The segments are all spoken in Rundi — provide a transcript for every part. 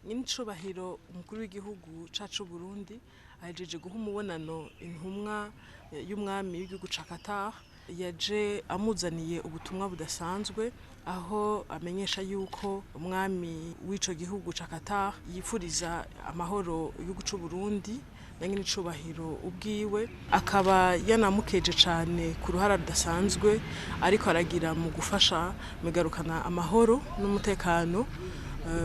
Nyinicubahiro umukuru w'igihugu cacu Burundi ahejeje guha umubonano intumwa y'umwami w'igihugu ca Qatar, yaje amuzaniye ubutumwa budasanzwe, aho amenyesha yuko umwami w'ico gihugu ca Qatar yifuriza amahoro igihugu c'u Burundi na nyinicubahiro ubwiwe, akaba yanamukeje cane ku ruhara rudasanzwe ariko aragira mu gufasha mu igarukana amahoro n'umutekano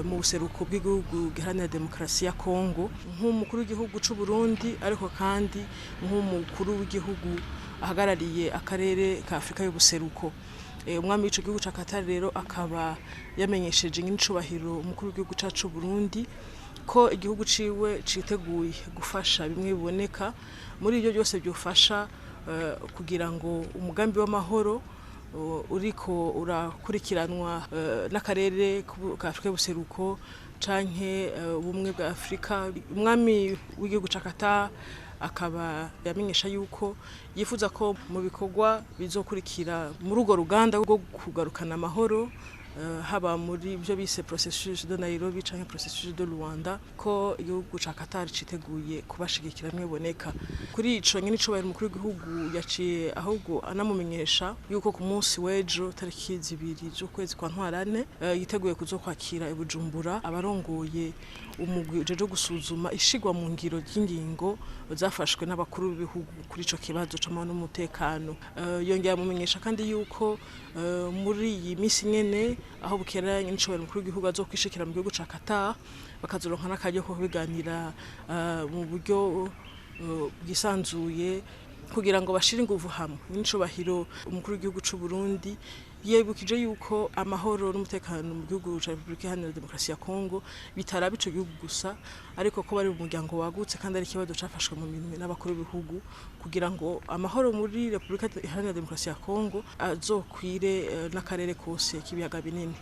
mu buseruko bw'igihugu giharanira demokarasi ya Kongo, nk'umukuru w'igihugu c'u Burundi, ariko kandi nk'umukuru w'igihugu ahagarariye akarere ka Afrika y'ubuseruko. Umwami w'ico gihugu ca Qatar rero akaba yamenyesheje nyinicubahiro umukuru w'igihugu cacu Burundi ko igihugu ciwe citeguye gufasha bimwe biboneka muri ibyo byose byofasha kugira ngo umugambi w'amahoro uriko urakurikiranwa n'akarere ka Afrika y'ubuseruko canke ubumwe bwa Afrika. Umwami w'igihugu ca Qatar akaba yamenyesha yuko yifuza ko mu bikorwa bizokurikira muri urwo ruganda rwo kugarukana amahoro, haba muri byo bise processus de Nairobi canke processus de Luanda, ko igihugu ca Qatar citeguye kubashigikira mweboneka. Kuri ico nyene icubahiro umukuru w'igihugu yaciye ahubwo anamumenyesha yuko ku munsi w'ejo tariki 2 z'ukwezi kwa Ntwarante yiteguye kuzokwakira i Bujumbura abarongoye umugwi ujeje gusuzuma ishigwa mu ngiro ry'ingingo zafashwe n'abakuru b'ibihugu kuri ico kibazo c'amahoro n'umutekano. Yongera amumenyesha kandi yuko muri iyi misi nyene aho bukera nyinicubahiro umukuru w'igihugu azokwishikira mu gihugu ca Qatar, bakazoronka n'akaryo ko kubiganira mu buryo bwisanzuye kugira ngo bashire inguvu hamwe. Nyinicubahiro umukuru w'igihugu c'u Burundi yibukije yuko amahoro n'umutekano mu gihugu ca Republika Iharanira Demokarasi ya Kongo bitaraba ico gihugu gusa, ariko ko bari mu muryango wagutse kandi ari ikibazo cafashwe mu minwe n'abakuru b'ibihugu kugira ngo amahoro muri Republika Iharanira Demokarasi ya Kongo azokwire n'akarere kose k'ibiyaga binini.